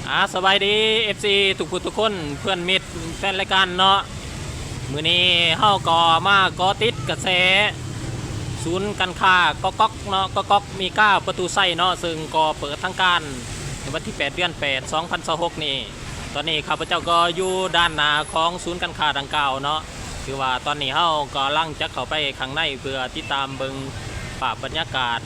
ອາ ສະບາຍດີ ເອັຟຊີ ທຸກຜູ້ທຸກຄົນ ເພື່ອນມິດແຟນລາຍການເນາະ. ມື້ນີ້ເຮົາກໍມາເກາະຕິດກະແສສູນການຄ້າກອກກອກເນາະ, ກອກກອກມີກາປະຕູໄຊເນາະ, ເຊິ່ງກໍເປີດທາງການໃນວັນທີແປດ ເດືອນແປດ ສອງພັນຊາວຫົກນີ້. ຕອນນີ້ຂ້າພະເຈົ້າກໍຢູ່ດ້ານໜ້າຂອງສູນການຄ້າດັ່ງກ່າວເນາະ. ຖືວ່າຕອນນີ້ເຮົາກຳລັງຈະເຂົ້າໄປຂ້າງໃນ ເພື່ອຕິດຕາມເບິ່ງພາບບັນຍາກາດ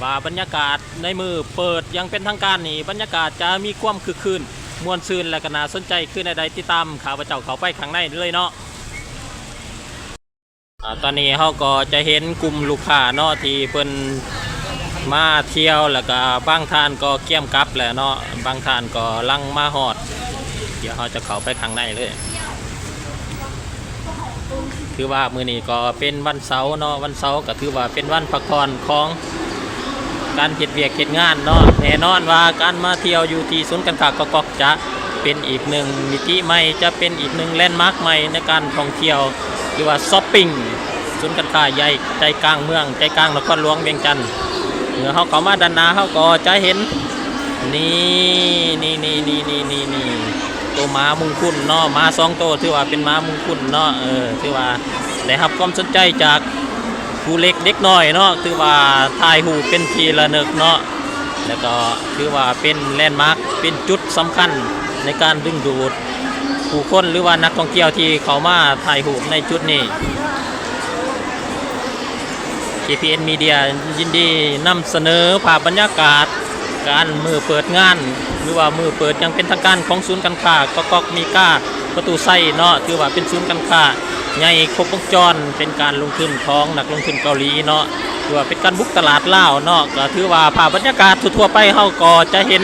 ວ່າບັນຍາກາດໃນມື້ເປີດຢ່າງເປັນທາງການນີ້ ບັນຍາກາດຈະມີຄວາມຄຶກຄື້ນ ມ່ວນຊື່ນ ແລະ ກໍໜ້າສົນໃຈຄືແນວໃດ. ຕິດຕາມຂ້າພະເຈົ້າເຂົ້າໄປຂ້າງໃນເລີຍເນາະ. ອາ ຕອນນີ້ເຮົາກໍຈະເຫັນກຸ່ມລູກຄ້າເນາະ ທີ່ເພິ່ນມາທ່ຽວ ແລ້ວກໍບາງທ່ານກໍກຽມກັບແລ້ວເນາະ, ບາງທ່ານກໍລັງມາຮອດ. ດຽວເຮົາຈະເຂົ້າໄປຂ້າງໃນເລີຍ. ຖືວ່າມື້ນີ້ກໍເປັນວັນເສົາເນາະ, ວັນເສົາກໍຖືວ່າເປັນວັນພັກຜ່ອນຂອງການເຮັດວຽກເຮັດງານເນາະ. ແນ່ນອນວ່າການມາທ່ຽວຢູ່ທີ່ສູນການຄ້າກອກກອກ ຈະເປັນອີກໜຶ່ງມິຕິໃໝ່, ຈະເປັນອີກໜຶ່ງແລນມາກໃໝ່ໃນການທ່ອງທ່ຽວ ຫຼືວ່າຊັອບປິງ, ສູນການຄ້າໃຫຍ່ໃຈກາງເມືອງ, ໃຈກາງນະຄອນຫຼວງວຽງຈັນ. ເມື່ອເຮົາເຂົ້າມາດ້ານໜ້າ ເຮົາກໍຈະເຫັນ ນີ້ ນີ້ ໂຕໝາມຸງຄຸນເນາະ, ໝາສອງໂຕ ຖືວ່າເປັນໝາມຸງຄຸນເນາະ. ເອີ ຖືວ່າໄດ້ຮັບຄວາມສົນໃຈຈາກຜູ້ເລັກເດັກນ້ອຍເນາະ, ຖືວ່າຖ່າຍຮູບເປັນທີ່ລະນຶກເນາະ. ແລ້ວກໍຖືວ່າເປັນແລນມາກ ເປັນຈຸດສຳຄັນໃນການດຶງດູດຜູ້ຄົນ ຫຼືວ່ານັກທ່ອງທ່ຽວທີ່ເຂົ້າມາຖ່າຍຮູບໃນຈຸດນີ້. ເຄ ພີ ເອັນ ມີເດຍ ຍິນດີນຳສະເໜີພາບບັນຍາກາດການມື້ເປີດງານ ຫຼືວ່າມື້ເປີດຢ່າງເປັນທາງການຂອງສູນການຄ້າກອກກອກມີກາປະຕູໄຊເນາະ. ຖືວ່າເປັນສູນການຄ້າໃຫຍ່ຄົບວົງຈອນ, ເປັນການລົງທຶນຂອງນັກລົງທຶນເກົາຫຼີເນາະ, ຖືວ່າເປັນການບຸກຕະຫຼາດລາວເນາະ. ກໍຖືວ່າພາບບັນຍາກາດທົ່ວໆໄປ ເຮົາກໍຈະເຫັນ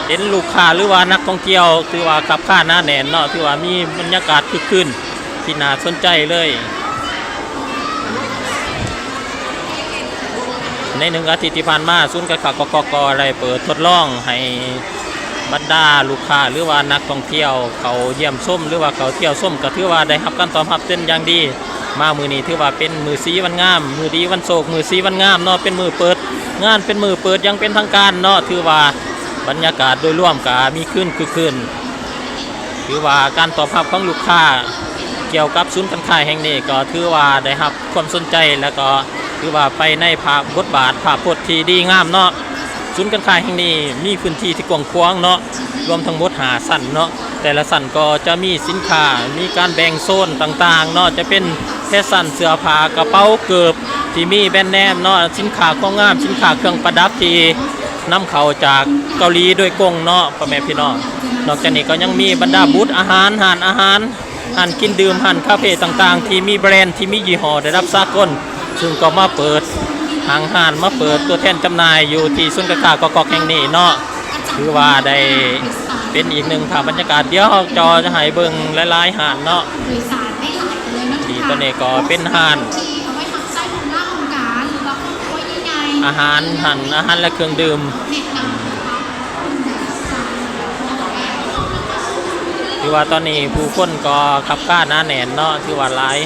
ເຫັນລູກຄ້າ ຫຼືວ່ານັກທ່ອງທ່ຽວ ຖືວ່າຄັບຄາໜາແໜ້ນເນາະ, ຖືວ່າມີບັນຍາກາດຄຶກຄື້ນ ທີ່ໜ້າສົນໃຈເລີຍ. ໃນໜຶ່ງອາທິດທີ່ຜ່ານມາ ສູນການຄ້າກອກກອກກໍໄດ້ເປີດທົດລອງໃຫ້ບັນດາລູກຄ້າ ຫຼືວ່ານັກທ່ອງທ່ຽວເຂົ້າຢ້ຽມຊົມ ຫຼືວ່າເຂົ້າທ່ຽວຊົມ, ກໍຖືວ່າໄດ້ຮັບການຕອບຮັບເປັນຢ່າງດີ. ມາມື້ນີ້ຖືວ່າເປັນມື້ສີວັນງາມ, ມື້ດີວັນໂຊກ, ມື້ສີວັນງາມເນາະ, ເປັນມື້ເປີດງານ, ເປັນມື້ເປີດຢ່າງເປັນທາງການເນາະ. ຖືວ່າບັນຍາກາດໂດຍລວມກໍມີຄຶກຄື້ນ ຖືວ່າການຕອບຮັບຂອງລູກຄ້າກ່ຽວກັບສູນການຄ້າແຫ່ງນີ້ ກໍຖືວ່າໄດ້ຮັບຄວາມສົນໃຈ ແລ້ວກໍຖືວ່າໄປໃນພາບ ບົດບາດ ພາບພົດທີ່ດີງາມເນາະ. ສູນການຄ້າແຫ່ງນີ້ມີພື້ນທີ່ທີ່ກວ້າງຂວາງເນາະ, ລວມທັງໝົດຫ້າຊັ້ນເນາະ, ແຕ່ລະຊັ້ນກໍຈະມີສິນຄ້າ ມີການແບ່ງໂຊນຕ່າງໆເນາະ, ຈະເປັນແຟຊັນ ເສື້ອຜ້າ ກະເປົາ ເກີບ ທີ່ມີແບຣນເນມເນາະ, ສິນຄ້າຄວາມງາມ ສິນຄ້າເຄື່ອງປະດັບທີ່ນຳເຂົ້າຈາກເກົາຫຼີໂດຍກົງເນາະ ພໍ່ແມ່ພີ່ນ້ອງ. ນອກຈາກນີ້ກໍຍັງມີບັນດາບູດອາຫານ, ຮ້ານອາຫານ, ຮ້ານກິນດື່ມ, ຮ້ານຄາເຟຕ່າງໆ ທີ່ມີແບຣນ ທີ່ມີຍີ່ຫໍ້ລະດັບສາກົນ, ຊຶ່ງກໍມາເປີດຫ້າງຮ້ານ, ມາເປີດຕົວແທນຈຳໜ່າຍຢູ່ທີ່ສູນການຄ້າກອກກອກແຫ່ງນີ້ເນາະ. ຖືວ່າໄດ້ເປັນອີກໜຶ່ງພາບບັນຍາກາດ. ດຽວເຮົາຈະໃຫ້ເບິ່ງຫຼາຍໆຮ້ານເນາະ ທີ່ຕອນນີ້ກໍເປັນຮ້ານອາຫານ, ຮ້ານອາຫານ ແລະ ເຄື່ອງດື່ມ. ຖືວ່າຕອນນີ້ຜູ້ຄົນກໍຄັບຄາໜາແໜ້ນເນາະ, ຖືວ່າຫຼາຍ.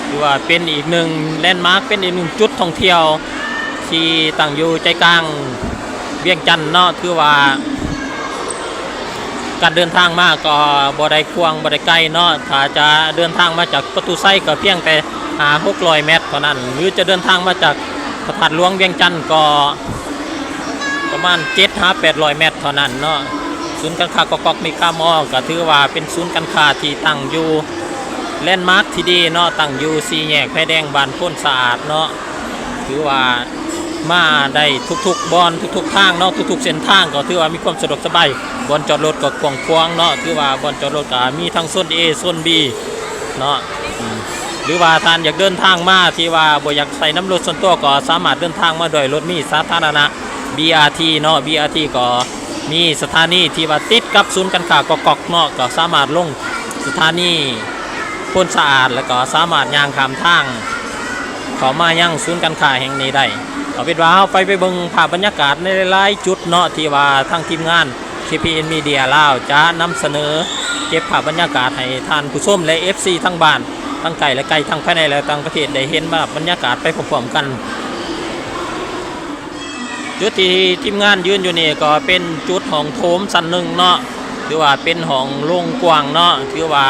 ຖືວ່າເປັນອີກໜຶ່ງແລນມາກ, ເປັນອີກໜຶ່ງຈຸດທ່ອງທ່ຽວທີ່ຕັ້ງຢູ່ໃຈກາງວຽງຈັນເນາະ. ຖືວ່າການເດີນທາງມາກໍບໍ່ໄດ້ກວ້າງ ບໍ່ໄດ້ໄກເນາະ, ຖ້າຈະເດີນທາງມາຈາກປະຕູໄຊກໍພຽງແຕ່ຫ້າຫົກຮ້ອຍແມັດເທົ່ານັ້ນ, ຫຼືຈະເດີນທາງມາຈາກພະທາດຫຼວງວຽງຈັນກໍ ປະມານເຈັດຫາແປດຮ້ອຍແມັດເທົ່ານັ້ນເນາະ. ສູນການຄ້າກອກກອກມີຄາມໍ ກໍຖືວ່າເປັນສູນການຄ້າທີ່ຕັ້ງຢູ່ແລນມາກທີ່ດີເນາະ, ຕັ້ງຢູ່ສີ່ແຍກໄຟແດງບ້ານໂພນສະອາດເນາະ. ຖືວ່າມາໄດ້ທຸກໆບ່ອນ ທຸກໆທາງເນາະ, ທຸກໆເສັ້ນທາງກໍຖືວ່າມີຄວາມສະດວກສະບາຍ, ບ່ອນຈອດລົດກໍກວ້າງຂວາງເນາະ. ຖືວ່າບ່ອນຈອດລົດກໍມີທັງໂຊນ A ໂຊນ B ເນາະ. ອືມ ຫຼືວ່າທ່ານຢາກເດີນທາງມາທີ່ວ່າບໍ່ຢາກໃຊ້ນຳລົດສ່ວນຕົວ ກໍສາມາດເດີນທາງມາດ້ວຍລົດເມສາທາລະນະ BRT ເນາະ, BRT ກໍມີສະຖານີທີ່ວ່າຕິດກັບສູນການຄ້າກອກກອກເນາະ, ກໍສາມາດລົງສະຖານີໂພນສະອາດ ແລ້ວກໍສາມາດຍ່າງຂ້າມທາງເຂົ້າມາຍັງສູນການຄ້າແຫ່ງນີ້ໄດ້. ເອົາເປັນວ່າເຮົາໄປ ໄປເບິ່ງພາບບັນຍາກາດໃນຫຼາຍໆຈຸດເນາະ ທີ່ວ່າທາງທີມງານ KPN Media ລາວຈະນຳສະເໜີເກັບພາບບັນຍາກາດໃຫ້ທ່ານຜູ້ຊົມ ແລະ ເອັຟຊີ ທາງບ້ານ ທັງໃກ້ ແລະ ໄກ ທັງພາຍໃນ ແລະ ຕ່າງປະເທດ ໄດ້ເຫັນພາບບັນຍາກາດໄປພ້ອມໆກັນ. ຈຸດທີ່ທີມງານຢືນຢູ່ນີ້ກໍເປັນຈຸດຫ້ອງໂຖງຊັ້ນໜຶ່ງເນາະ, ຖືວ່າເປັນຫ້ອງໂຖງກວ້າງເນາະ, ຖືວ່າ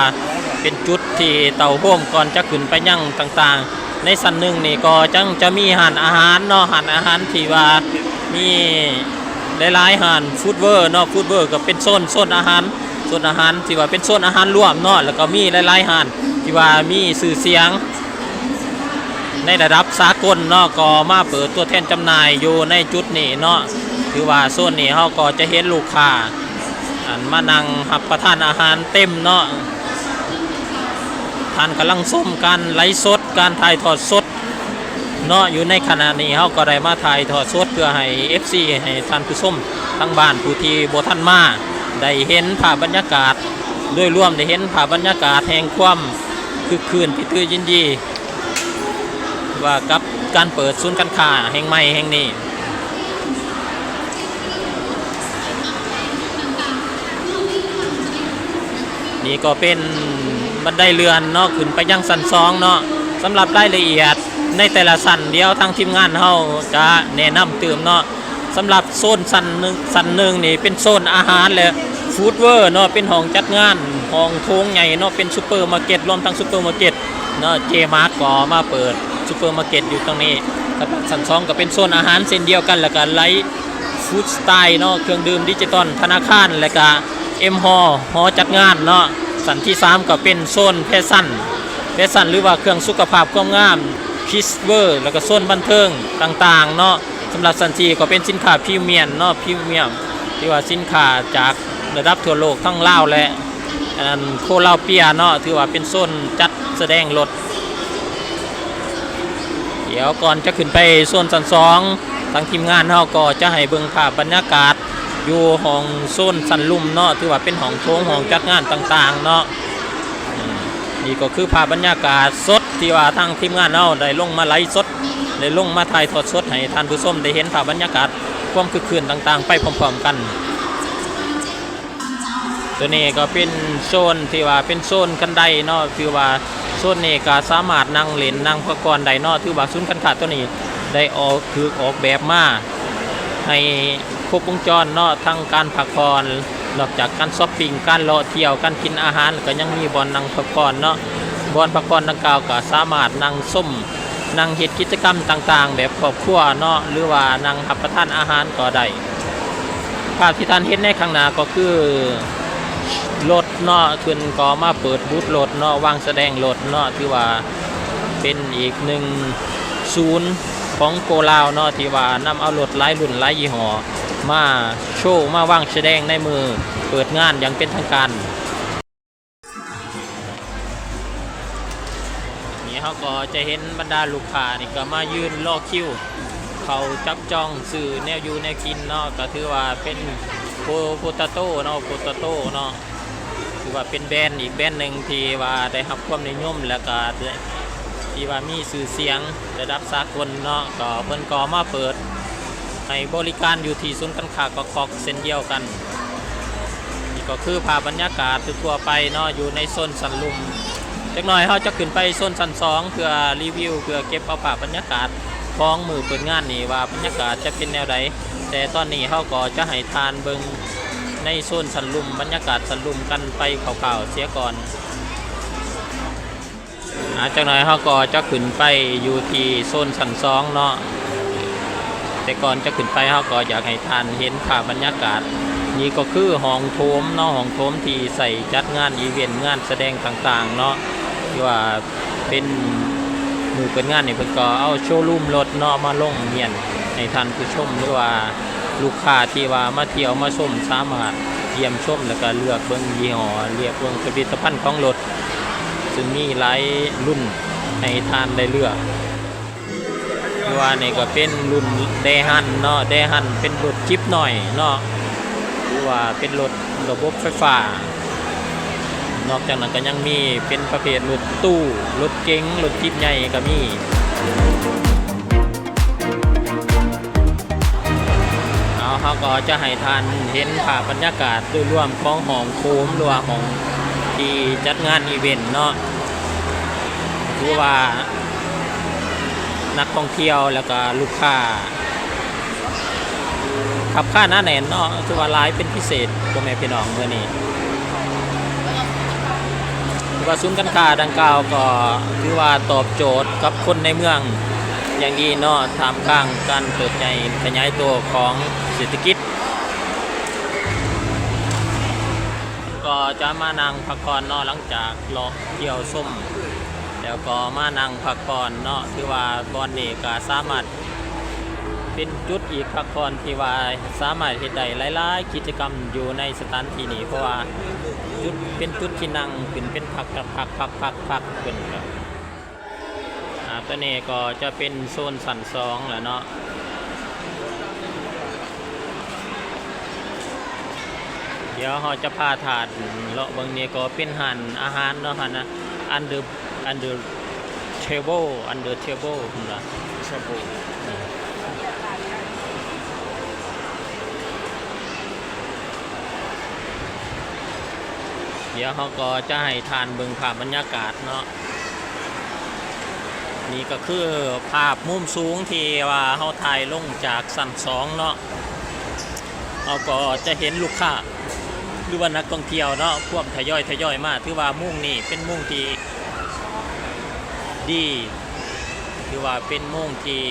ເປັນຈຸດທີ່ເຕົ້າໂຮມກ່ອນຈະຂຶ້ນໄປຍັງຕ່າງໆ. ໃນຊັ້ນໜຶ່ງນີ້ກໍຍັງຈະມີຮ້ານອາຫານເນາະ, ຮ້ານອາຫານທີ່ວ່າມີຫຼາຍໆຮ້ານ ຟູດເວີເນາະ, ຟູດເວີກໍເປັນໂຊນ ໂຊນອາຫານ ໂຊນອາຫານທີ່ວ່າເປັນໂຊນອາຫານລວມເນາະ, ແລ້ວກໍມີຫຼາຍໆຮ້ານທີ່ວ່າມີຊື່ສຽງໃນລະດັບສາກົນເນາະ ກໍມາເປີດຕົວແທນຈຳໜ່າຍຢູ່ໃນຈຸດນີ້ເນາະ. ຖືວ່າໂຊນນີ້ເຮົາກໍຈະເຫັນລູກຄ້າ ອັນ ມານັ່ງຮັບປະທານອາຫານເຕັມເນາະ. ທ່ານກຳລັງຊົມການໄລຟ໌ສົດ ການຖ່າຍທອດສົດເນາະ. ຢູ່ໃນຂະນະນີ້ເຮົາກໍໄດ້ມາຖ່າຍທອດສົດເພື່ອໃຫ້ເອັຟຊີ ໃຫ້ທ່ານຜູ້ຊົມທາງບ້ານຜູ້ທີ່ບໍ່ທັນມາ ໄດ້ເຫັນພາບບັນຍາກາດໂດຍລວມ, ໄດ້ເຫັນພາບບັນຍາກາດແຫ່ງຄວາມຄຶກຄື້ນທີ່ຕື່ນຍິນດີ ວ່າກັບການເປີດສູນການຄ້າແຫ່ງໃໝ່ແຫ່ງນີ້. ນີ້ກໍເປັນບັນໄດເລື່ອນເນາະ ຂຶ້ນໄປຍັງຊັ້ນສອງເນາະ. ສຳລັບລາຍລະອຽດໃນແຕ່ລະຊັ້ນ ດຽວທາງທີມງານເຮົາຈະແນະນຳຕື່ມເນາະ. ສຳລັບໂຊນຊັ້ນໜຶ່ງ ຊັ້ນໜຶ່ງນີ້ເປັນໂຊນອາຫານ ແລະ ຟູດເວີເນາະ, ເປັນຫ້ອງຈັດງານ ຫ້ອງໂຖງໃຫຍ່ເນາະ, ເປັນຊຸບເປີມາເກັດ ລວມທັງຊຸບເປີມາເກັດເນາະ. ເຈມາກກໍມາເປີດຊຸບເປີມາເກັດຢູ່ຕົງນີ້. ສຳລັບຊັ້ນສອງກໍເປັນໂຊນອາຫານເຊັ່ນດຽວກັນ ແລ້ວກໍໄລຟ໌ຟູດສະໄຕລ໌ເນາະ, ເຄື່ອງດື່ມດິຈິຕອນທະນາຄານ ແລ້ວກໍເອັມຮໍ ຫໍຈັດງານເນາະ. ຊັ້ນທີສາມກໍເປັນໂຊນແຟຊັນ ແຟຊັນ ຫຼືວ່າເຄື່ອງສຸຂະພາບຄວາມງາມ ຄິດສເວີ ແລ້ວກໍໂຊນບັນເທີງຕ່າງໆເນາະ. ສຳລັບຊັ້ນສີ່ກໍເປັນສິນຄ້າພຣີມຽມເນາະ, ພຣີມຽມ ຖືວ່າສິນຄ້າຈາກລະດັບທົ່ວໂລກ ທັງລາວ ແລະ ອັນ ໂຄລາວເປຍເນາະ, ຖືວ່າເປັນໂຊນຈັດສະແດງລົດ. ດຽວກ່ອນຈະຂຶ້ນໄປໂຊນຊັ້ນສອງ ທາງທີມງານເຮົາກໍຈະໃຫ້ເບິ່ງພາບບັນຍາກາດຢູ່ຫ້ອງໂຊນຊັ້ນລຸ່ມເນາະ, ຖືວ່າເປັນຫ້ອງໂຖງ ຫ້ອງຈັດງານຕ່າງໆເນາະ. ນີ້ກໍຄືພາບບັນຍາກາດສົດທີ່ວ່າທາງທີມງານເຮົາໄດ້ລົງມາໄລຟ໌ສົດ ໄດ້ລົງມາຖ່າຍທອດສົດໃຫ້ທ່ານຜູ້ຊົມໄດ້ເຫັນພາບບັນຍາກາດຄວາມຄຶກຄື້ນຕ່າງໆໄປພ້ອມໆກັນ. ຕົວນີ້ກໍເປັນໂຊນທີ່ວ່າເປັນໂຊນຄັນໄດເນາະ, ຖືວ່າໂຊນນີ້ກໍສາມາດນັ່ງຫຼິ້ນນັ່ງພັກຜ່ອນໄດ້ເນາະ. ຖືວ່າສູນການຄ້າຕົວນີ້ໄດ້ອອກ ຖືກອອກແບບມາໃຫ້ຄົບວົງຈອນເນາະ, ທັງການພັກຜ່ອນ ນອກຈາກການຊັອບປິງ ການເລາະທ່ຽວ ການກິນອາຫານ ແລ້ວກໍຍັງມີບ່ອນນັ່ງພັກຜ່ອນເນາະ. ບ່ອນພັກຜ່ອນດັ່ງກ່າວກໍສາມາດນັ່ງຊົມ ນັ່ງເຮັດກິດຈະກຳຕ່າງໆແບບຄອບຄົວເນາະ ຫຼືວ່ານັ່ງຮັບປະທານອາຫານກໍໄດ້. ພາບທີ່ທ່ານເຫັນໃນຂ້າງໜ້າກໍຄືລົດເນາະ, ເພິ່ນກໍມາເປີດບູດລົດເນາະ, ວາງສະແດງລົດເນາະ. ຖືວ່າເປັນອີກໜຶ່ງສູນຂອງໂກລາວເນາະ ທີ່ວ່ານຳເອົາລົດຫຼາຍລຸ້ນຫຼາຍຍີ່ຫໍ້ມາໂຊ ມາວາງສະແດງໃນມື້ເປີດງານຢ່າງເປັນທາງການ. ນີ້ເຮົາກໍຈະເຫັນບັນດາລູກຄ້ານີ້ກໍມາຢືນລໍຄິວເຂົ້າຈັບຈອງຊື້ແນວຢູ່ແນວກິນເນາະ, ກໍຖືວ່າເປັນໂປ ໂປຕາໂຕເນາະ ໂປຕາໂຕເນາະ. ຖືວ່າເປັນແບຣນອີກແບຣນໜຶ່ງທີ່ວ່າໄດ້ຮັບຄວາມນິຍົມ ແລ້ວກໍທີ່ວ່າມີຊື່ສຽງລະດັບສາກົນເນາະ, ກໍເພິ່ນກໍມາເປີດໃຫ້ບໍລິການຢູ່ທີ່ສູນການຄ້າກອກຄອກເຊັ່ນດຽວກັນ. ນີ້ກໍຄືພາບບັນຍາກາດທົ່ວໆໄປເນາະ ຢູ່ໃນໂຊນຊັ້ນລຸ່ມ. ຈັກໜ່ອຍເຮົາຈະຂຶ້ນໄປໂຊນຊັ້ນສອງ ເພື່ອຣີວິວ ເພື່ອເກັບເອົາພາບບັນຍາກາດຂອງມື້ເປີດງານນີ້ວ່າບັນຍາກາດຈະເປັນແນວໃດ, ແຕ່ຕອນນີ້ເຮົາກໍຈະໃຫ້ທ່ານເບິ່ງ ໃນໂຊນຊັ້ນລຸ່ມ ບັນຍາກາດຊັ້ນລຸ່ມກັນໄປຄ່າວໆເສຍກ່ອນ. ອາ ຈັກໜ່ອຍເຮົາກໍຈະຂຶ້ນໄປຢູ່ທີ່ໂຊນຊັ້ນສອງເນາະ, ແຕ່ກ່ອນຈະຂຶ້ນໄປ ເຮົາກໍຢາກໃຫ້ທ່ານເຫັນພາບບັນຍາກາດ. ນີ້ກໍຄືຫ້ອງໂຖມເນາະ, ຫ້ອງໂຖມທີ່ໃຊ້ຈັດງານອີເວັນ ງານສະແດງຕ່າງໆເນາະ, ທີ່ວ່າ ເປັນມື້ເປີດງານນີ້ ເພິ່ນກໍເອົາໂຊຣູມລົດເນາະມາລົງຮຽນ ໃຫ້ທ່ານຜູ້ຊົມ ຫຼືວ່າລູກຄ້າທີ່ວ່າມາທ່ຽວມາຊົມ ສາມາດຢ້ຽມຊົມ ແລ້ວກໍເລືອກເບິ່ງຍີ່ຫໍ້ ເລືອກເບິ່ງຜະລິດຕະພັນຂອງລົດ ຊຶ່ງມີຫຼາຍລຸ້ນໃຫ້ທ່ານໄດ້ເລືອກ. ຄືວ່ານີ້ກໍເປັນລຸ້ນແດຮັນເນາະ, ແດຮັນເປັນລົດຈິບນ້ອຍເນາະ ຫຼືວ່າເປັນລົດລະບົບໄຟຟ້າ. ນອກຈາກນັ້ນກໍຍັງມີເປັນປະເພດລົດຕູ້, ລົດເກັງ, ລົດຈິບໃຫຍ່ກໍມີ. ເອົາ ເຮົາກໍຈະໃຫ້ທ່ານເຫັນພາບບັນຍາກາດໂດຍລວມຂອງຫ້ອງໂຖມ ຫຼືວ່າຫ້ອງທີ່ຈັດງານອີເວັນເນາະ. ຖືວ່ານັກທ່ອງທ່ຽວ ແລ້ວກະລູກຄ້າ ຄັບຄາໜາແໜ້ນເນາະ, ຖືວ່າຫຼາຍເປັນພິເສດ ພໍ່ແມ່ພີ່ນ້ອງມື້ນີ້. ຖືວ່າສູນການຄ້າດັ່ງກ່າວກໍຖືວ່າຕອບໂຈດກັບຄົນໃນເມືອງຢ່າງດີເນາະ, ທ່າມກາງການເຕີບໃຫຍ່ຂະຫຍາຍໂຕຂອງເສດຖະກິດ. ກໍຈະມານັ່ງພັກຜ່ອນເນາະ, ຫຼັງຈາກເລາະທ່ຽວຊົມແລ້ວກໍມານັ່ງພັກຜ່ອນເນາະ. ຖືວ່າບ່ອນນີ້ກໍສາມາດເປັນຈຸດອີກພັກຜ່ອນທີ່ວ່າສາມາດເຮັດໄດ້ຫຼາຍໆກິດຈະກຳຢູ່ໃນສະຖານທີ່ນີ້, ເພາະວ່າຈຸດ ເປັນຈຸດທີ່ນັ່ງຂຶ້ນເປັນພັກໆໆໆໆຂຶ້ນ. ອາ ຕົວນີ້ກໍຈະເປັນໂຊນຊັ້ນສອງແລ້ວເນາະ. ດຽວເຮົາຈະພາທ່ານເລາະເບິ່ງ, ນີ້ກໍເປັນຮ້ານອາຫານເນາະ, ຮ້ານອາ Under Under Table Under Table ພຸ້ນລະ. ດຽວເຮົາກໍຈະໃຫ້ທ່ານເບິ່ງພາບບັນຍາກາດເນາະ. ນີ້ກໍຄືພາບມຸມສູງທີ່ວ່າເຮົາຖ່າຍລົງຈາກຊັ້ນສອງເນາະ, ເຮົາກໍຈະເຫັນລູກຄ້າ ຫຼືວ່ານັກທ່ອງທ່ຽວເນາະ ພວມທະຍອຍ ທະຍອຍມາ. ຖືວ່າໂມງນີ້ເປັນໂມງທີ່ດີ ຖືວ່າເປັນໂມງທີ່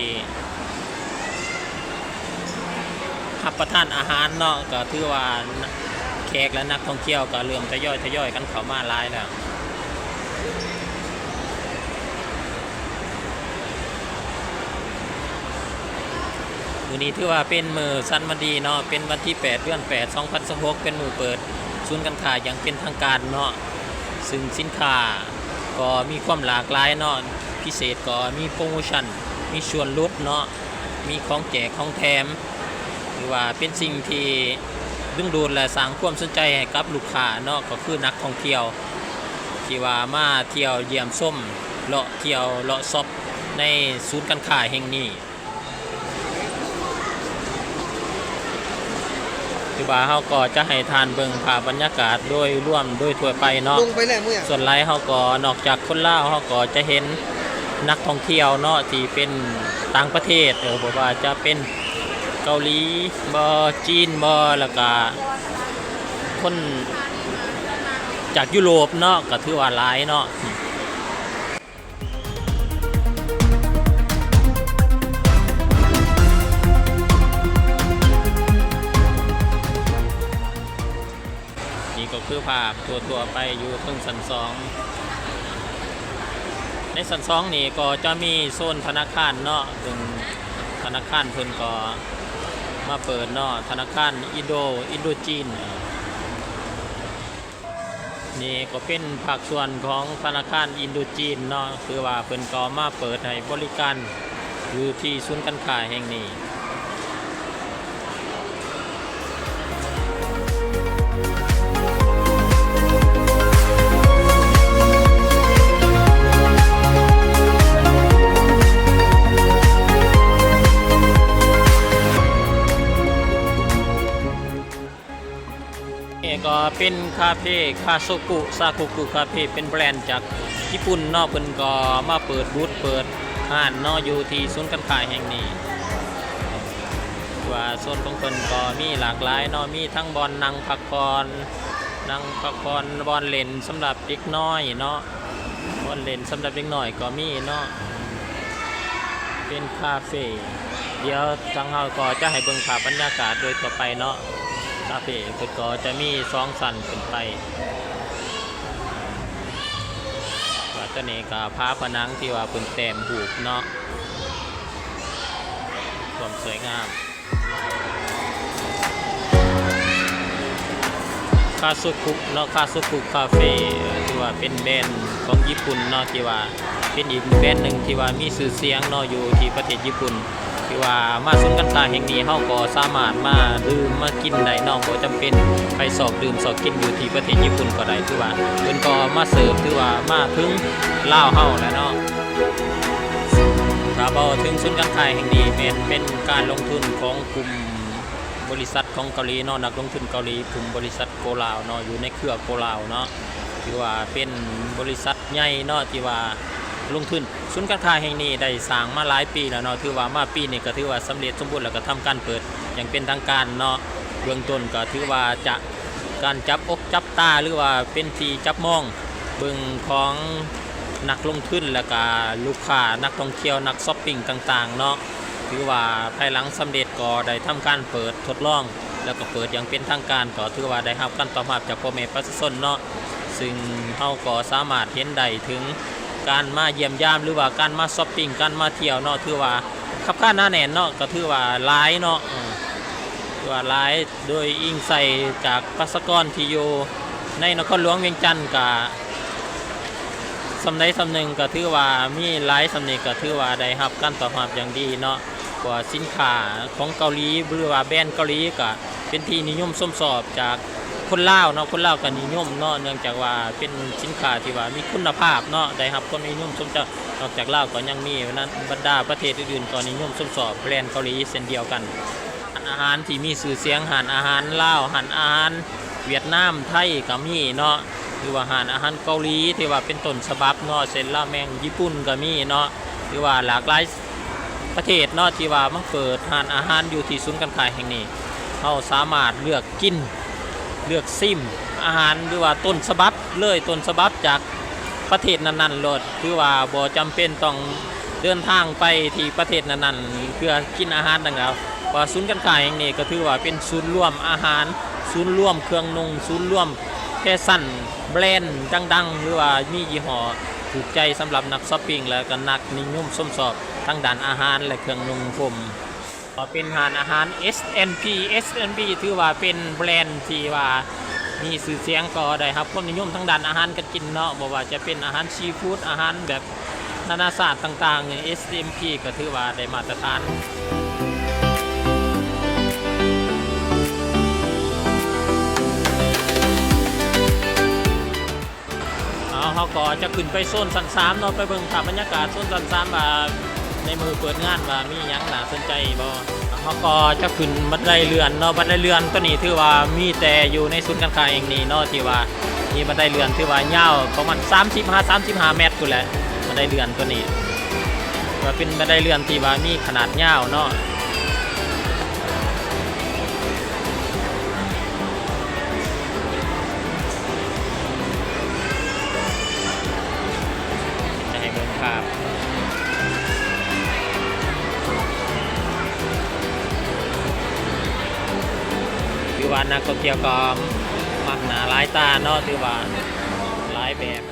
ຮັບປະທານອາຫານເນາະ, ກໍຖືວ່າແຂກ ແລະ ນັກທ່ອງທ່ຽວກໍເລີ່ມທະຍອຍ ທະຍອຍກັນເຂົ້າມາຫຼາຍແລ້ວ. ມື້ນີ້ຖືວ່າເປັນມື້ສັນວັນດີເນາະ, ເປັນວັນທີແປດ ເດືອນແປດ ສອງພັນຊາວຫົກ ເປັນມື້ເປີດສູນການຄ້າຢ່າງເປັນທາງການເນາະ, ຊຶ່ງສິນຄ້າກໍມີຄວາມຫຼາກຫຼາຍເນາະ, ພິເສດກໍມີໂປຣໂມຊັນ ມີສ່ວນຫຼຸດເນາະ. ມີຂອງແຈກຂອງແຖມ ຖືວ່າເປັນສິ່ງທີ່ດຶງດູດ ແລະ ສ້າງຄວາມສົນໃຈໃຫ້ກັບລູກຄ້າເນາະ, ກໍຄືນັກທ່ອງທ່ຽວທີ່ວ່າມາທ່ຽວຢ້ຽມຊົມ ເລາະທ່ຽວເລາະຊັອບໃນສູນການຄ້າແຫ່ງນີ້. ຄືວ່າເຮົາກໍຈະໃຫ້ທ່ານເບິ່ງພາບບັນຍາກາດໂດຍລວມໂດຍທົ່ວໄປເນາະ, ລົງໄປແລ້ວມື້ ສ່ວນຫຼາຍເຮົາກໍນອກຈາກຄົນລາວ ເຮົາກໍຈະເຫັນນັກທ່ອງທ່ຽວເນາະ ທີ່ເປັນຕ່າງປະເທດ ເອີ ບໍ່ວ່າຈະເປັນເກົາຫຼີບໍ ຈີນບໍ ແລ້ວກະຄົນຈາກຢູໂຣບເນາະ ກໍຖືວ່າຫຼາຍເນາະ. ນີ້ກໍຄືພາບທົ່ວໆໄປຢູ່ເທິງຊັ້ນສອງ. ໃນຊັ້ນສອງນີ້ກໍຈະມີໂຊນທະນາຄານເນາະ, ເຊິ່ງທະນາຄານເພິ່ນກໍມາເປີດເນາະ, ທະນາຄານອິນໂດ ອິນໂດຈີນ. ນີ້ກໍເປັນພາກສ່ວນຂອງທະນາຄານອິນໂດຈີນເນາະ, ຄືວ່າເພິ່ນກໍມາເປີດໃຫ້ບໍລິການຢູ່ທີ່ສູນການຄ້າແຫ່ງນີ້. ນີ້ກໍເປັນຄາເຟ ຄາໂຊກຸ ຊາໂຄກຸ ຄາເຟ ເປັນແບຣນຈາກຍີ່ປຸ່ນເນາະ, ເພິ່ນກໍມາເປີດບູດເປີດຮ້ານເນາະ ຢູ່ທີ່ສູນການຄ້າແຫ່ງນີ້. ວ່າໂຊນຂອງເພິ່ນກໍມີຫຼາກຫຼາຍເນາະ, ມີທັງບ່ອນນັ່ງພັກຜ່ອນ ນັ່ງພັກຜ່ອນ, ບ່ອນຫຼິ້ນສຳລັບເດັກນ້ອຍເນາະ. ບ່ອນຫຼິ້ນສຳລັບເດັກນ້ອຍກໍມີເນາະ ເປັນຄາເຟ. ດຽວທາງເຮົາກໍຈະໃຫ້ເບິ່ງພາບບັນຍາກາດໂດຍທົ່ວໄປເນາະ, ຄາເຟເພິ່ນກໍຈະມີສອງຊັ້ນຂຶ້ນໄປ. ວ່າຕົວນີ້ກໍຝາຜະໜັງທີ່ວ່າເພິ່ນແຕ້ມຮູບເນາະ ຄວາມສວຍງາມ. ຄາໂຊຄຸເນາະ, ຄາໂຊຄຸຄາເຟ ຖືວ່າເປັນແບຣນຂອງຍີ່ປຸ່ນເນາະ ທີ່ວ່າເປັນອີກແບຣນໜຶ່ງທີ່ວ່າມີຊື່ສຽງເນາະ ຢູ່ທີ່ປະເທດຍີ່ປຸ່ນ. ຖືວ່າມາສູນການຄ້າແຫ່ງນີ້ ເຮົາກໍສາມາດມາດື່ມມາກິນໄດ້ເນາະ, ບໍ່ຈຳເປັນໄປຊອກດື່ມຊອກກິນຢູ່ທີ່ປະເທດຍີ່ປຸ່ນກໍໄດ້. ຖືວ່າເພິ່ນກໍມາເສີບ ຖືວ່າມາເຖິງລາວເຮົາແລ້ວເນາະ. ຖ້າເວົ້າເຖິງສູນການຄ້າແຫ່ງນີ້ ແມ່ນເປັນການລົງທຶນຂອງກຸ່ມ ບໍລິສັດຂອງເກົາຫຼີເນາະ, ນັກລົງທຶນເກົາຫຼີ ກຸ່ມບໍລິສັດໂກລາວເນາະ, ຢູ່ໃນເຄືອໂກລາວເນາະ, ຖືວ່າເປັນບໍລິສັດໃຫຍ່ເນາະ ທີ່ວ່າ ລົງທຶນ. ສູນການຄ້າແຫ່ງນີ້ໄດ້ສ້າງມາຫຼາຍປີແລ້ວເນາະ, ຖືວ່າມາປີນີ້ກໍຖືວ່າສຳເລັດສົມບູນ ແລ້ວກໍທຳການເປີດຢ່າງເປັນທາງການເນາະ. ເບື້ອງຕົ້ນກໍຖືວ່າຈະ ການຈັບອົກຈັບຕາ ຫຼືວ່າເປັນທີ່ຈັບມອງເບິ່ງຂອງນັກລົງທຶນ ແລ້ວກະລູກຄ້າ ນັກທ່ອງທ່ຽວ ນັກຊັອບປິງຕ່າງໆເນາະ. ຖືວ່າພາຍຫຼັງສຳເລັດກໍໄດ້ທຳການເປີດທົດລອງ ແລ້ວກໍເປີດຢ່າງເປັນທາງການ ກໍຖືວ່າໄດ້ຮັບການຕອບຮັບຈາກພໍ່ແມ່ປະຊາຊົນເນາະ, ຊຶ່ງເຮົາກໍສາມາດເຫັນໄດ້ເຖິງການມາຢ້ຽມຢາມ ຫຼືວ່າການມາຊັອບປິງ ການມາທ່ຽວເນາະ, ຖືວ່າຄັບຄາໜາແໜ້ນເນາະ, ກໍຖືວ່າຫຼາຍເນາະ, ເອີ ຖືວ່າຫຼາຍ ໂດຍອີງໃສ່ຈາກປະຊາກອນທີ່ຢູ່ໃນນະຄອນຫຼວງວຽງຈັນ ກະສ່ຳໃດສ່ຳໜຶ່ງ ກະຖືວ່າມີຫຼາຍສ່ຳນີ້ ກະຖືວ່າໄດ້ຮັບການຕອບຮັບຢ່າງດີເນາະ. ເພາະວ່າສິນຄ້າຂອງເກົາຫຼີ ຫຼືວ່າແບຣນເກົາຫຼີ ກະເປັນທີ່ນິຍົມຊົມຊອບຈາກຄົນລາວເນາະ, ຄົນລາວກະນິຍົມເນາະ, ເນື່ອງຈາກວ່າເປັນສິນຄ້າທີ່ວ່າມີຄຸນນະພາບເນາະ, ໄດ້ຮັບຄວາມນິຍົມຊົມຊອບ. ນອກຈາກລາວກໍຍັງມີນັ້ນ, ບັນດາປະເທດອື່ນໆກໍນິຍົມຊົມຊອບແບຣນເກົາຫຼີເຊັ່ນດຽວກັນ. ຮ້ານອາຫານທີ່ມີຊື່ສຽງ, ຮ້ານອາຫານລາວ, ຮ້ານອາຫານຫວຽດນາມ, ໄທກໍມີເນາະ, ຫຼືວ່າຮ້ານອາຫານເກົາຫຼີທີ່ວ່າເປັນຕົ້ນສະບັບເນາະ, ເຊັ່ນລາເມັງຍີ່ປຸ່ນກໍມີເນາະ, ຫຼືວ່າຫຼາກຫຼາຍປະເທດເນາະ ທີ່ວ່າມາເປີດຮ້ານອາຫານຢູ່ທີ່ສູນການຄ້າແຫ່ງນີ້. ເຮົາສາມາດເລືອກກິນ ເລືອກຊິມອາຫານ ຫຼືວ່າຕົ້ນສະບັບເລີຍ, ຕົ້ນສະບັບຈາກປະເທດນັ້ນໆໂລດ, ຖືວ່າບໍ່ຈຳເປັນຕ້ອງເດີນທາງໄປທີ່ປະເທດນັ້ນໆ ເພື່ອກິນອາຫານດັ່ງກ່າວ. ເພາະວ່າສູນການຄ້າແຫ່ງນີ້ກໍຖືວ່າເປັນສູນລວມອາຫານ, ສູນລວມເຄື່ອງນຸ່ງ, ສູນລວມແຟຊັນ, ແບຣນດັງໆ ຫຼືວ່າມີຍີ່ຫໍ້ຖືກໃຈສຳລັບນັກຊັອບປິງ ແລະ ກໍນັກນິຍົມຊົມຊອບທາງດ້ານອາຫານ ແລະ ເຄື່ອງນຸ່ງຫົ່ມ. ກໍເປັນຮ້ານອາຫານ ເອສ ແອນ ພີ ເອສ ແອນ ພີ ຖືວ່າເປັນແບຣນທີ່ວ່າມີຊື່ສຽງ, ກໍໄດ້ຮັບຄວາມນິຍົມທາງດ້ານອາຫານການກິນເນາະ, ບໍ່ວ່າຈະເປັນອາຫານຊີຟູດ, ອາຫານແບບນານາຊາດຕ່າງໆ ເອສ ແອນ ພີ ກໍຖືວ່າໄດ້ມາດຕະຖານ. ເອົາ ເຮົາກໍຈະຂຶ້ນໄປໂຊນຊັ້ນສາມເນາະ, ໄປເບິ່ງພາບບັນຍາກາດໂຊນຊັ້ນສາມວ່າໃນມື້ເປີດງານວ່າມີຫຍັງໜ້າສົນໃຈບໍ່. ເຮົາກໍຈະຂຶ້ນບັນໄດເລື່ອນເນາະ, ບັນໄດເລື່ອນຕົວນີ້ຖືວ່າມີແຕ່ຢູ່ໃນສູນການຄ້າແຫ່ງນີ້ເນາະ, ທີ່ວ່າມີບັນໄດເລື່ອນຖືວ່າຍາວປະມານສາມສິບຫາສາມສິບຫ້າແມັດພຸ້ນແຫຼະ, ບັນໄດເລື່ອນຕົວນີ້ ວ່າເປັນບັນໄດເລື່ອນທີ່ວ່າມີຂະໜາດຍາວເນາະ. ຈະໃຫ້ເບິ່ງພາບ ຖືວ່ານັກທ່ອງທ່ຽວກໍມັກໜ້າຫຼາຍຕາເນາະ, ຖືວ່າຫຼາຍແບບ.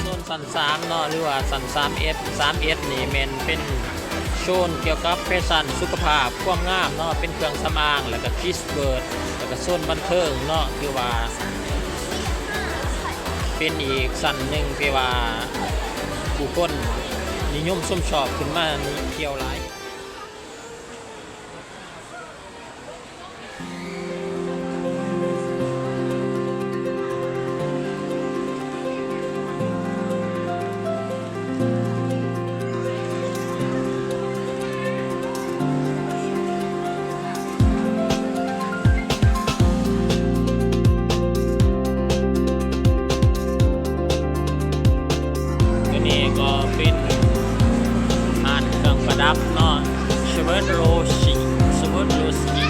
ໂຊນຊັ້ນສາມເນາະ ຫຼືວ່າຊັ້ນສາມເອັດ ສາມເອັດນີ້ແມ່ນເປັນໂຊນກ່ຽວກັບແຟຊັນ ສຸຂະພາບ ຄວາມງາມເນາະ, ເປັນເຄື່ອງສຳອາງ ແລ້ວກະຄິດສະເວີດ ແລ້ວກະໂຊນບັນເທີງເນາະ, ຖືວ່າ ເປັນອີກຊັ້ນໜຶ່ງທີ່ວ່າຜູ້ຄົນນິຍົມຊົມຊອບຂຶ້ນມາທ່ຽວຫຼາຍ. ຕົວນີ້ກໍເປັນຮ້ານເຄື່ອງປະດັບເນາະ Swarovski Swarovski.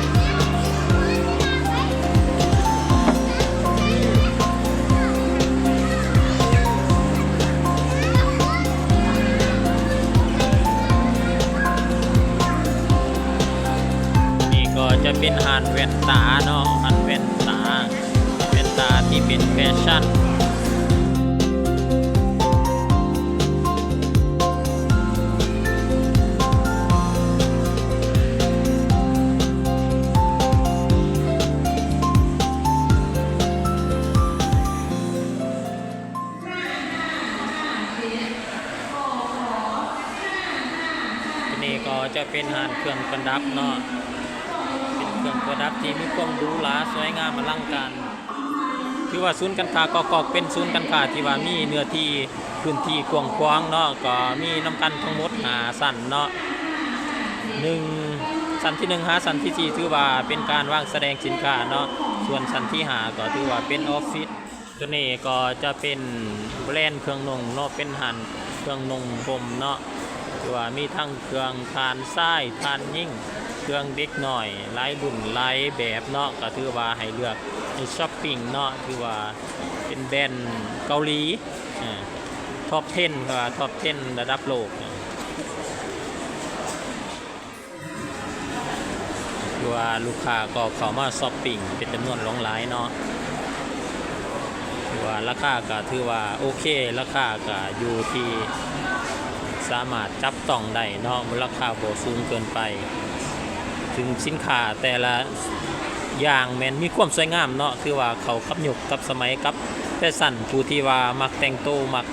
ນີ້ກໍຈະເປັນຮ້ານແວ່ນຕາເນາະ, ຮ້ານແວ່ນຕາ, ແວ່ນຕາທີ່ເປັນແຟຊັນ. ນີ້ກໍຈະເປັນຮ້ານເຄື່ອງປະດັບເນາະ, ເປັນເຄື່ອງປະດັບທີ່ມີຄວາມຫຼູຫຼາ ສວຍງາມ ອະລັງການ. ຖືວ່າສູນການຄ້າກອກກອກເປັນສູນການຄ້າທີ່ວ່າມີເນື້ອທີ່ພື້ນທີ່ກວ້າງຂວາງເນາະ, ກໍມີນຳກັນທັງໝົດຫ້າຊັ້ນເນາະ. ໜຶ່ງ ຊັ້ນທີໜຶ່ງຫາຊັ້ນທີສີ່ຖືວ່າເປັນການວາງສະແດງສິນຄ້າເນາະ, ສ່ວນຊັ້ນທີຫ້າກໍຖືວ່າເປັນອອບຟິດ. ຕົວນີ້ກໍຈະເປັນແບຣນເຄື່ອງນຸ່ງເນາະ, ເປັນຮ້ານເຄື່ອງນຸ່ງຫົ່ມເນາະ, ຖືວ່າມີທັງເຄື່ອງທ່ານຊາຍ ທ່ານຍິງ ເຄື່ອງເດັກນ້ອຍ ຫຼາຍລຸ້ນຫຼາຍແບບເນາະ, ກໍຖືວ່າໃຫ້ເລືອກ ໃຫ້ຊັອບປິງເນາະ, ຖືວ່າເປັນແບຣນເກົາຫຼີ ເອີ ທັອບເທັນ ເຂົາວ່າທັອບເທັນລະດັບໂລກ. ຖືວ່າລູກຄ້າກໍເຂົ້າມາຊັອບປິງເປັນຈຳນວນຫຼວງຫຼາຍເນາະ, ຖືວ່າລາຄາກໍຖືວ່າໂອເຄ, ລາຄາກໍຢູ່ທີ່ສາມາດຈັບຕ້ອງໄດ້ເນາະ, ລາຄາບໍ່ສູງເກີນໄປ. ເຊິ່ງສິນຄ້າແຕ່ລະຢ່າງແມ່ນມີຄວາມສວຍງາມເນາະ, ຖືວ່າເຂົ້າກັບຍຸກກັບສະໄໝ ກັບແຟຊັນ, ຜູ້ທີ່ວ່າມັກແຕ່ງໂຕ ມັກ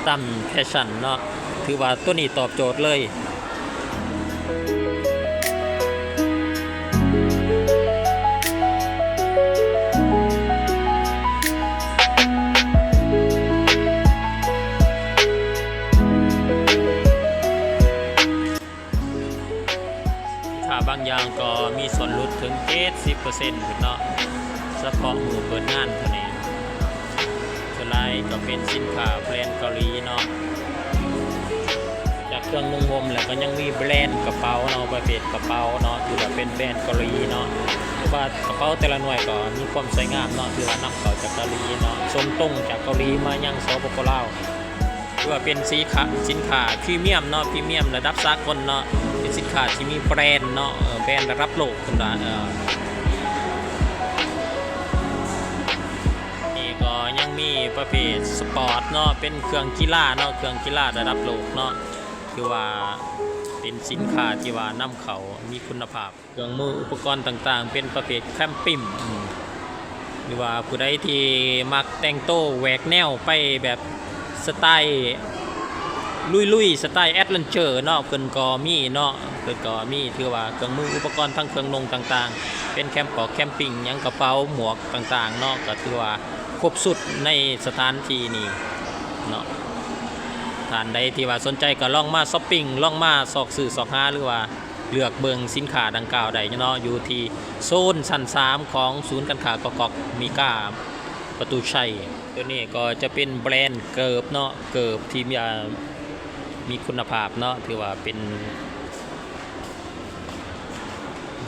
ຕາມແຟຊັນເນາະ, ຖືວ່າຕົວນີ້ຕອບໂຈດເລີຍ. ສິນຄ້າບາງຢ່າງກໍມີສ່ວນຫຼຸດເຖິງເຈັດສິບເປີເຊັນພຸ້ນເນາະ, ສະເພາະມື້ເປີດງານເທົ່ານັ້ນ. ສ່ວນຫຼາຍກໍເປັນສິນຄ້າແບຣນເກົາຫຼີເນາະ, ຈາກເຄື່ອງນຸ່ງຫົ່ມແລ້ວກໍຍັງມີແບຣນກະເປົາເນາະ, ປະເພດກະເປົາເນາະ, ຖືວ່າເປັນແບຣນເກົາຫຼີເນາະ, ຖືວ່າກະເປົາແຕ່ລະໜ່ວຍກໍມີຄວາມສວຍງາມເນາະ, ຖືວ່ານຳເຂົ້າຈາກເກົາຫຼີເນາະ, ສົ່ງຕົງຈາກເກົາຫຼີມາຍັງ ສປປ ລາວ. ຖືວ່າເປັນສິນຄ້າ ສິນຄ້າພຣີມຽມເນາະ, ພຣີມຽມລະດັບສາກົນເນາະ, ເປັນສິນຄ້າທີ່ມີແບຣນເນາະ, ເອີ ແບຣນລະດັບໂລກເພິ່ນວ່າ. ເອີ ນີ້ກໍຍັງມີປະເພດສະປອດເນາະ, ເປັນເຄື່ອງກິລາເນາະ, ເຄື່ອງກິລາລະດັບໂລກເນາະ, ຖືວ່າເປັນສິນຄ້າທີ່ວ່ານຳເຂົ້າມີຄຸນນະພາບ. ເຄື່ອງມືອຸປະກອນຕ່າງໆ ເປັນປະເພດແຄມປິງ ຫຼືວ່າຜູ້ໃດທີ່ມັກແຕ່ງໂຕແຫວກແນວໄປແບບສະໄຕລຸຍໆ ສະໄຕແອັດເວັນເຈີເນາະ, ເພິ່ນກໍມີເນາະ, ເພິ່ນກໍມີ. ຖືວ່າເຄື່ອງມືອຸປະກອນ ທັງເຄື່ອງນຸ່ງຕ່າງໆ ເປັນແຄມປອກແຄມປິງຫຍັງ, ກະເປົາ ໝວກຕ່າງໆເນາະ, ກໍຖືວ່າຄົບຊຸດໃນສະຖານທີ່ນີ້ເນາະ. ທ່ານໃດທີ່ວ່າສົນໃຈກໍລອງມາຊັອບປິງ ລອງມາຊອກຊື້ຊອກຫາ ຫຼືວ່າ ເລືອກເບິ່ງສິນຄ້າດັ່ງກ່າວໄດ້ເນາະ, ຢູ່ທີ່ໂຊນຊັ້ນສາມຂອງສູນການຄ້າກອກກອກມີກາປະຕູໄຊ. ຕົວນີ້ກໍຈະເປັນແບຣນເກີບເນາະ, ເກີບທີ່ມີ ເອີ ມີຄຸນນະພາບເນາະ, ຖືວ່າເປັນ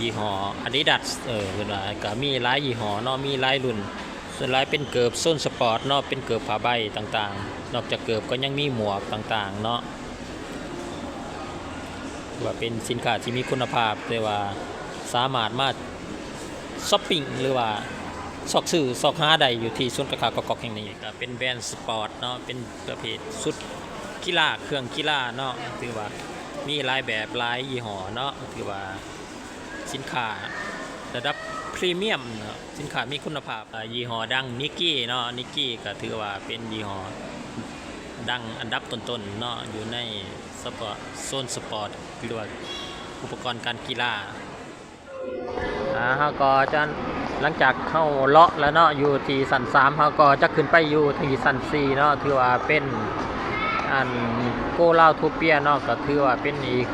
ຍີ່ຫໍ້ອາດີດາສ ເອີ ເພິ່ນວ່າ. ກໍມີຫຼາຍຍີ່ຫໍ້ເນາະ, ມີຫຼາຍລຸ້ນ, ສ່ວນຫຼາຍເປັນເກີບໂຊນສະປອດເນາະ, ເປັນເກີບຜ້າໃບຕ່າງໆ. ນອກຈາກເກີບກໍຍັງມີໝວກຕ່າງໆເນາະ. ຖືວ່າເປັນສິນຄ້າທີ່ມີຄຸນນະພາບ ແຕ່ວ່າສາມາດມາຊັອບປິງ ຫຼືວ່າຊອກຊື້ຊອກຫາໄດ້ຢູ່ທີ່ສູນການຄ້າກອກກອກແຫ່ງນີ້. ກໍເປັນແບຣນສະປອດເນາະ, ເປັນປະເພດຊຸດກິລາ ເຄື່ອງກິລາເນາະ, ຖືວ່າມີຫຼາຍແບບຫຼາຍຍີ່ຫໍ້ເນາະ, ຖືວ່າສິນຄ້າລະດັບພຣີມຽມເນາະ, ສິນຄ້າມີຄຸນນະພາບ. ອ່າ ຍີ່ຫໍ້ດັງ ນິກກີ້ເນາະ, ນິກກີ້ກໍຖືວ່າເປັນຍີ່ຫໍ້ດັງອັນດັບຕົ້ນໆເນາະ ຢູ່ໃນສະເພາະໂຊນສະປອດ ຫຼືວ່າອຸປະກອນການກິລາ. ອ່າ ເຮົາກໍຈະ ຫຼັງຈາກເຮົາເລາະແລ້ວເນາະ ຢູ່ທີ່ຊັ້ນສາມ ເຮົາກໍຈະຂຶ້ນໄປຢູ່ທີ່ຊັ້ນສີ່ເນາະ, ຖືວ່າເປັນອັນໂກລາວໂທເປຍເນາະ, ກໍຖືວ່າເປັນອີກ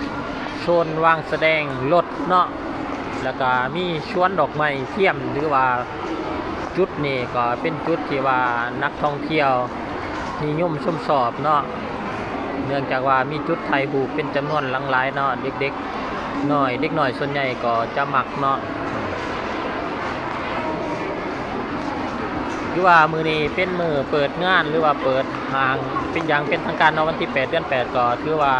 ໂຊນວາງສະແດງລົດເນາະ, ແລ້ວກໍມີສວນດອກໄມ້ທຽມ ຫຼືວ່າ ຈຸດນີ້ກໍເປັນຈຸດທີ່ວ່ານັກທ່ອງທ່ຽວນິຍົມຊົມຊອບເນາະ, ເນື່ອງຈາກວ່າມີຈຸດຖ່າຍຮູບເປັນຈຳນວນຫຼັງຫຼາຍເນາະ, ເດັກໆນ້ອຍ ເດັກນ້ອຍສ່ວນໃຫຍ່ກໍຈະມັກເນາະ. ຖືວ່າມື້ນີ້ເປັນມື້ເປີດງານ ຫຼືວ່າເປີດຫ້າງເປັນຢ່າງເປັນທາງການເນາະ, ວັນທີແປດ ເດືອນແປດ ກໍຖືວ່າ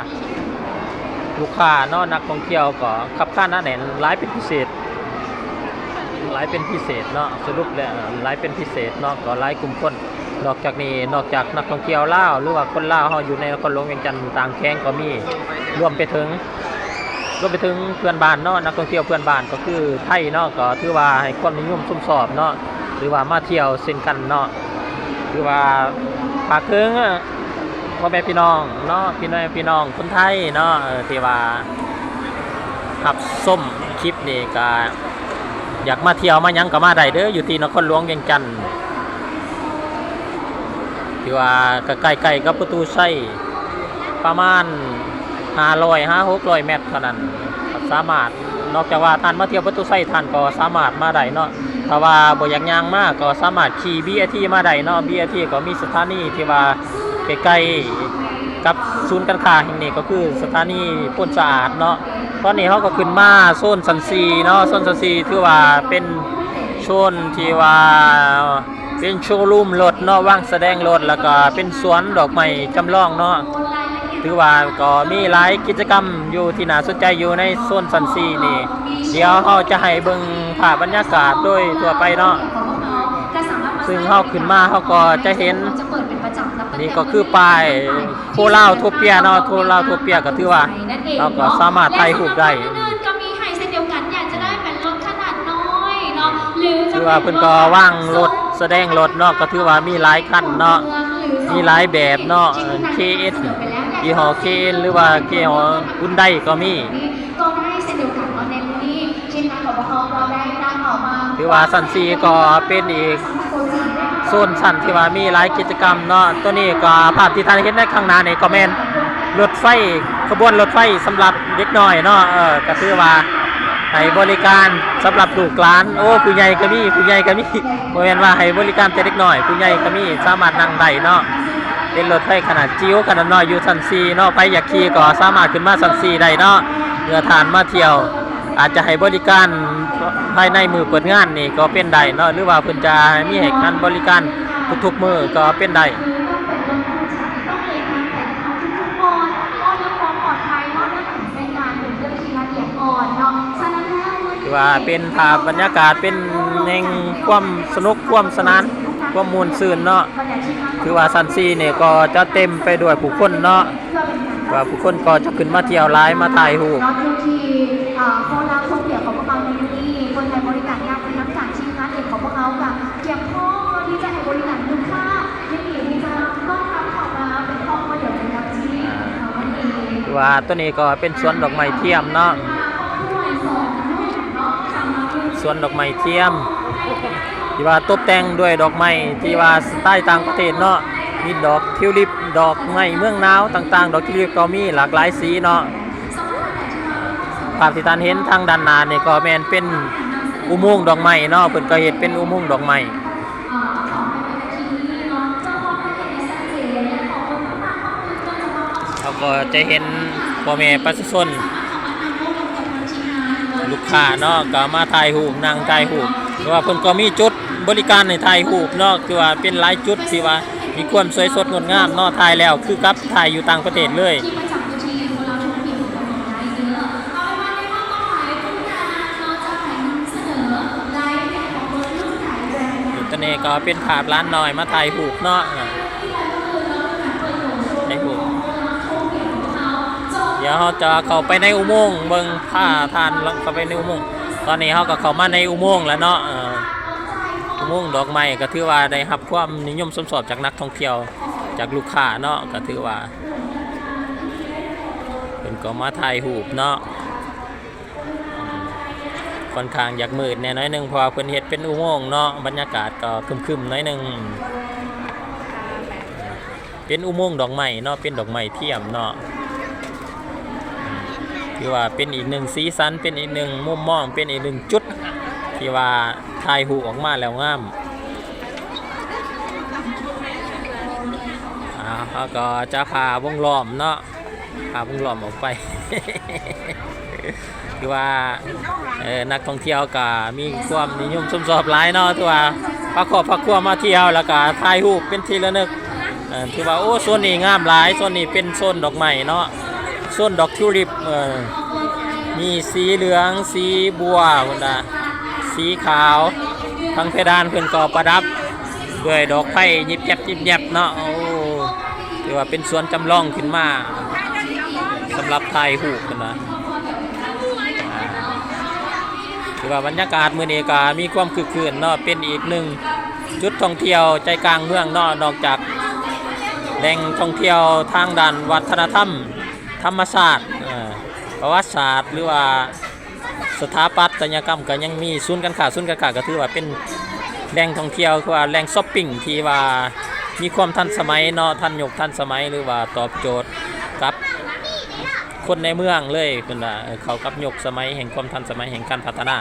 ລູກຄ້າເນາະ, ນັກທ່ອງທ່ຽວກໍຄັບຄານໜາແໜ້ນຫຼາຍເປັນພິເສດ. ຫຼາຍເປັນພິເສດເນາະ, ສະຫຼຸບແລ້ວຫຼາຍເປັນພິເສດເນາະ, ກໍຫຼາຍກຸ່ມຄົນ. ນອກຈາກນີ້ ນອກຈາກນັກທ່ອງທ່ຽວລາວ ຫຼືວ່າຄົນລາວເຮົາຢູ່ໃນນະຄອນຫຼວງວຽງຈັນ ຕ່າງແຂວງກໍມີ, ລວມໄປເຖິງ ລວມໄປເຖິງເພື່ອນບ້ານເນາະ, ນັກທ່ອງທ່ຽວເພື່ອນບ້ານກໍຄືໄທເນາະ, ກໍຖືວ່າໃຫ້ຄວາມນິຍົມຊົມຊອບເນາະ, ຫຼືວ່າມາທ່ຽວເຊັ່ນກັນເນາະ. ຖືວ່າຝາກເຖິງ ພໍ່ແມ່ພີ່ນ້ອງເນາະ, ພີ່ນ້ອງ ພີ່ນ້ອງຄົນໄທເນາະ ເອີ ທີ່ວ່າຮັບຊົມຄລິບນີ້ ກະ ຢາກມາທ່ຽວມາຫຍັງກໍມາໄດ້ເດີ້ ຢູ່ທີ່ນະຄອນຫຼວງວຽງຈັນ ຖືວ່າກໍໃກ້ໆກັບປະຕູໄຊ ປະມານຫ້າຮ້ອຍຫາຫົກຮ້ອຍແມັດເທົ່ານັ້ນ ສາມາດ ນອກຈາກວ່າທ່ານມາທ່ຽວປະຕູໄຊ ທ່ານກໍສາມາດມາໄດ້ເນາະ. ຖ້າວ່າບໍ່ຢາກຍ່າງມາ ກໍສາມາດຂີ່ບີເອທີມາໄດ້ເນາະ, ບີເອທີກໍມີສະຖານີທີ່ວ່າໃກ້ໆກັບສູນການຄ້າແຫ່ງນີ້ ກໍຄືສະຖານີໂພນສະອາດເນາະ. ຕອນນີ້ເຮົາກໍຂຶ້ນມາໂຊນຊັ້ນສີ່ເນາະ, ໂຊນຊັ້ນສີ່ຖືວ່າເປັນໂຊນທີ່ວ່າ ເປັນໂຊຣູມລົດເນາະ, ວາງສະແດງລົດ ແລ້ວກໍເປັນສວນດອກໄມ້ຈຳລອງເນາະ. ຖືວ່າກໍມີຫຼາຍກິດຈະກຳຢູ່ທີ່ໜ້າສົນໃຈຢູ່ໃນໂຊນຊັ້ນສີ່ນີ້. ດຽວເຮົາຈະໃຫ້ເບິ່ງພາບບັນຍາກາດໂດຍທົ່ວໄປເນາະ, ຊຶ່ງເຮົາຂຶ້ນມາເຮົາກໍຈະເຫັນ ນີ້ກໍຄືປ້າຍໂຄລາວໂທເປຍເນາະ, ໂຄລາວໂທເປຍກໍຖືວ່າເຮົາກໍສາມາດຖ່າຍຮູບໄດ້. ຖືວ່າເພິ່ນກໍວາງລົດສະແດງລົດເນາະ, ກໍຖືວ່າມີຫຼາຍຄັນເນາະ, ມີຫຼາຍແບບເນາະ, ເອີ ເຄເອັນ ຍີ່ຫໍ້ ເຄເອັນ ຫຼືວ່າຍີ່ຫໍ້ ຮຸນໄດກໍມີ. ຖືວ່າຊັ້ນສີ່ກໍເປັນອີກໂຊນຊັ້ນທີ່ວ່າມີຫຼາຍກິດຈະກຳເນາະ. ໂຕນີ້ກໍພາບທີ່ທ່ານເຫັນໃນຂ້າງໜ້ານີ້ກໍແມ່ນລົດໄຟ ຂະບວນລົດໄຟສຳລັບເດັກນ້ອຍເນາະ, ເອີ ກໍຖືວ່າໃຫ້ບໍລິການສຳລັບລູກຫຼານ. ໂອ້ ຜູ້ໃຫຍ່ກໍມີ ຜູ້ໃຫຍ່ກໍມີ, ບໍ່ແມ່ນວ່າໃຫ້ບໍລິການແຕ່ເດັກນ້ອຍ, ຜູ້ໃຫຍ່ກໍມີ ສາມາດນັ່ງໄດ້ເນາະ. ເປັນລົດໄຟຂະໜາດຈິ້ວຂະໜາດນ້ອຍຢູ່ຊັ້ນສີ່ເນາະ, ໃຜຢາກຂີ່ກໍສາມາດຂຶ້ນມາຊັ້ນສີ່ໄດ້ເນາະ. ເມື່ອທ່ານມາທ່ຽວ ອາດຈະໃຫ້ບໍລິການພາຍໃນມື້ເປີດງານນີ້ກໍເປັນໄດ້ເນາະ, ຫຼືວ່າເພິ່ນຈະມີໃຫ້ການບໍລິການທຸກໆມື້ກໍເປັນໄດ້. ຖືວ່າເປັນພາບບັນຍາກາດ ເປັນແຫ່ງຄວາມສະໜຸກ ຄວາມສະໜານ ຄວາມມ່ວນຊື່ນເນາະ. ຖືວ່າຊັ້ນສີ່ນີ້ກໍຈະເຕັມໄປດ້ວຍຜູ້ຄົນເນາະ, ວ່າຜູ້ຄົນກໍຈະຂຶ້ນມາທ່ຽວຫຼາຍ ມາຖ່າຍຮູບ. ເນາະ ຢູ່ທີ່ ເອີ ໂຄລາວໂທເປຍຂອງພວກເຮົາໃນມື້ນີ້ ເພິ່ນໃຫ້ບໍລິການຢ່າງເປັນທາງການ. ທີມງານເອງຂອງພວກເຮົາກໍກຽມພ້ອມເພື່ອທີ່ຈະໃຫ້ບໍລິການລູກຄ້າຍິນດີທີ່ຈະຕ້ອນຮັບເຂົ້າມາເປັນຄອບຄົວດຽວກັນກັບທີ່ເຮົານັ້ນເອງ. ຖືວ່າໂຕນີ້ກໍເປັນສວນດອກໄມ້ທຽມເນາະ, ສວນດອກໄມ້ທຽມ ທີ່ວ່າຕົບແຕ່ງດ້ວຍດອກໄມ້ທີ່ວ່າສະໄຕຕ່າງປະເທດເນາະ, ມີດອກທິວລິບ ດອກໄມ້ເມືອງໜາວຕ່າງໆ, ດອກທິວລິບກໍມີຫຼາກຫຼາຍສີເນາະ. ພາບທີ່ທ່ານເຫັນທາງດ້ານໜ້ານີ້ກໍແມ່ນເປັນອຸໂມງດອກໄມ້ເນາະ, ເພິ່ນກໍເຮັດເປັນອຸໂມງດອກໄມ້. ເຮົາກໍຈະເຫັນພໍ່ແມ່ປະຊາຊົນ ລູກຄ້າເນາະ ກໍມາຖ່າຍຮູບ ນັ່ງຖ່າຍຮູບ, ເພາະວ່າເພິ່ນກໍມີຈຸດບໍລິການໃຫ້ຖ່າຍຮູບເນາະ, ຖືວ່າເປັນຫຼາຍຈຸດທີ່ວ່າມີຄວາມສວຍສົດງົດງາມເນາະ, ຖ່າຍແລ້ວຄືກັບຖ່າຍຢູ່ຕ່າງປະເທດເລີຍ. ຕອນນີ້ກໍເປັນພາບຫຼານນ້ອຍມາຖ່າຍຮູບເນາະ. ໃນອຸ ດຽວເຮົາຈະເຂົ້າໄປໃນອຸໂມງເບິ່ງ ພາທ່ານເຂົ້າໄປໃນອຸໂມງ. ຕອນນີ້ເຮົາກໍເຂົ້າມາໃນອຸໂມງແລ້ວເນາະ. ເອີ ອຸໂມງດອກໄມ້ກໍຖືວ່າໄດ້ຮັບຄວາມນິຍົມຊົມຊອບຈາກນັກທ່ອງທ່ຽວ ຈາກລູກຄ້າເນາະ, ກໍຖືວ່າເພິ່ນກໍມາຖ່າຍຮູບເນາະ. ຂ້ອນຂ້າງຢາກມືດແດ່ໜ້ອຍໜຶ່ງ ເພາະວ່າເພິ່ນເຮັດເປັນອຸໂມງເນາະ, ບັນຍາກາດກໍຄຶມໆໜ້ອຍໜຶ່ງ. ເປັນອຸໂມງດອກໄມ້ເນາະ, ເປັນດອກໄມ້ທຽມເນາະ. ຖືວ່າເປັນອີກໜຶ່ງສີສັນ, ເປັນອີກໜຶ່ງມຸມມອງ, ເປັນອີກໜຶ່ງຈຸດທີ່ວ່າຖ່າຍຮູບອອກມາແລ້ວງາມ. ອ່າ ເຮົາກໍຈະພາວົງລ້ອມເນາະ, ພາວົງລ້ອມອອກໄປ. ຖືວ່າ ເອີ ນັກທ່ອງທ່ຽວກໍມີຄວາມນິຍົມຊົມຊອບຫຼາຍເນາະ, ຖືວ່າພາຄອບພາຄົວມາທ່ຽວ ແລ້ວກໍຖ່າຍຮູບເປັນທີ່ລະນຶກ. ເອີ ຖືວ່າ ໂອ້ ໂຊນນີ້ງາມຫຼາຍ, ໂຊນນີ້ເປັນໂຊນດອກໄມ້ເນາະ, ໂຊນດອກທິວລິບ. ເອີ ມີສີເຫຼືອງ, ສີບົວພຸ້ນນະ, ສີຂາວ. ທາງເພດານເພິ່ນກໍປະດັບດ້ວຍດອກໄຟຍິບແຢບໆເນາະ. ໂອ້ ຖືວ່າເປັນສວນຈຳລອງຂຶ້ນມາສຳລັບຖ່າຍຮູບເພິ່ນວ່າ. ອ່າ ຖືວ່າບັນຍາກາດມື້ນີ້ກໍມີຄວາມຄຶກຄື້ນເນາະ, ເປັນອີກໜຶ່ງຈຸດທ່ອງທ່ຽວໃຈກາງເມືອງເນາະ, ນອກຈາກແຫຼ່ງທ່ອງທ່ຽວທາງດ້ານວັດທະນະທຳ, ທຳມະຊາດ, ເອີ ປະຫວັດສາດ ຫຼືວ່າ ສະຖາປັດຕະຍະກຳກໍຍັງມີສູນການຄ້າ, ສູນການຄ້າກໍຖືວ່າເປັນແຫຼ່ງທ່ອງທ່ຽວ ຄືວ່າແຫຼ່ງຊັອບປິງທີ່ວ່າມີຄວາມທັນສະໄໝເນາະ, ທັນຍຸກທັນສະໄໝ ຫຼືວ່າຕອບໂຈດກັບຄົນໃນເມືອງເລີຍ, ເພິ່ນວ່າ ເອີ ເຂົ້າກັບຍຸກສະໄໝແຫ່ງຄວາມທັນສະໄໝແຫ່ງການພັດທະນາ.